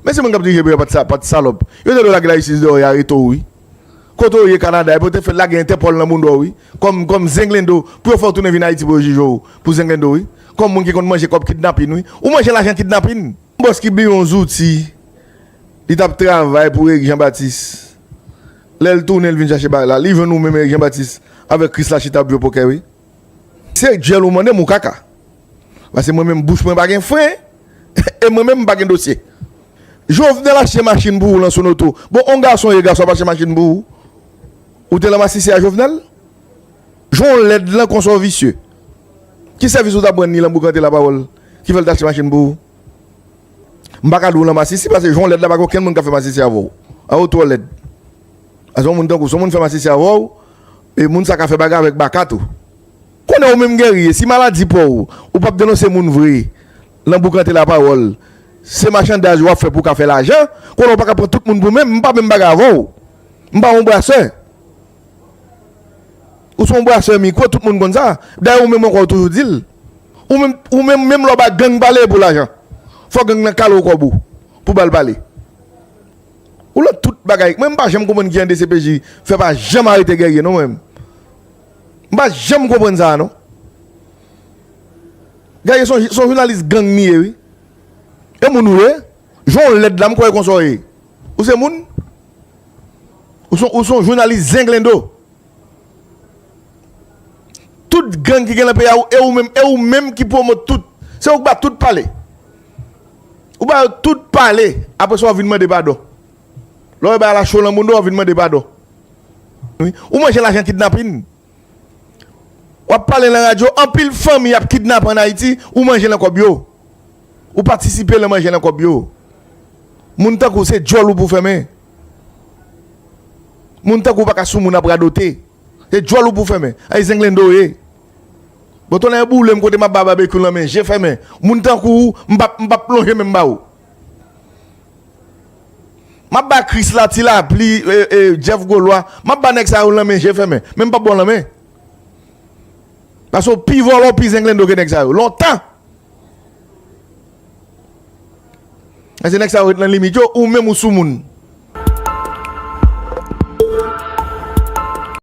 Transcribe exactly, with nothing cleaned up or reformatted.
Men se moun k ap dirije peyi a pa t sa, pa t salòp. Yo te dwe lage lajistis deyò, y arete w, wi. Kote w ye Kanada, epi yo te fè lage Entèpòl nan bounda w, wi. Kòm, kòm zenglendo, pou yo fè w tounen vin Ayiti pou yo jije w pou zenglendo, wi. Kòm moun ki konn manje kòb kidnapin, wi. Ou manje lajan kidnapin. Bòs ki bliye yon zouti, li t ap travay pou Eric Jean Baptiste. Lè l tounen, l vin chache bagay la, li jwenn ou menm Eric Jean Baptiste avèk Krisla chita ap jwe pokè, wi. Se dyòl ou mande m ou kaka. Paske mwen menm bouch mwen pa gen fren, e mwen menm m pa gen dosye. Jovenel achte machin pou ou lan sou noto. Bon, on gason ye, gason ap achte machin pou ou. Ou te lan masisi a Jovenel? Jan w lèd lan konsa w visye. Ki sèvis ou t ap rann li lan boukante lapawòl ki fè l t achte machin pou ou? M pa ka di w lan masisi, paske jan w lèd la pa gen okenn moun k ap fè masisi avè w. A ou twò lèd. Paske yon moun tankou w, si yon moun fè masisi avè w, e moun sa ka fè bagay avèk baka tou. Konnen ou menm geriye, si maladi pran w, ou p ap denonse moun vre, lan boukante lapawòl, se machandaj w ap fè pou w ka fè lajan, konnen ou pa ka pran tout moun pou menm, m pa menm bagay avè w. M pa yon brasè. Ou se yon brasè mikwo, tout moun konn sa. Dayè ou menm ankò ou toujou di l. Ou menm, ou menm, menm lè w ba gang pale e pou lajan. Fò gang nan kale w kòb ou pou ba l pale. Ou lan tout bagay. Mwen m pa janm konprann kijan D C P J fè pa janm arete Guerrier non mwen. M pa janm konprann sa non. Guerrier se yon, se yon jounalis gang li ye wi. E moun ou ye? Jan w lèd la m kwè e konsa w ye. Ou se moun? Ou se, ou se yon jounalis zenglendo. Tout gang ki gen nan peyi a, e ou menm, e ou menm ki pwomot tout. Se ou k ba tout pale. Ou ba yo tout pale. Apre sa, w vin mande padon. Lè w wè bagay la cho lan moun, w vin mande padon. Wi. Ou manje lajan kidnapin. W ap pale lan radyo, anpil fanmi ap kidnape ann Ayiti, ou manje lan kòb yo. Ou patisipe lan manje lan kòb yo. Moun tankou w, se dyòl ou pou fèmen. Moun tankou w pa ka sou moun ap radote. Se dyòl ou pou fèmen. Ay zenglendo w ye. Bon, tonnè boule m kote m ap ba babekyou lan men je fèmen. Moun tankou w, m p ap, m p ap lonje men m ba ou. M ap ba Krisla, Ti Lapli, e, e, Jeff Golois. M ap ba nèg sa yo lan men je fèmen. Men m p ap ba w lan men. Paske w pi vòlò, w pi zenglendo ke nèg sa yo. Lontan. Paske nèg sa yo ret lan limit yo, ou menm ou sou moun.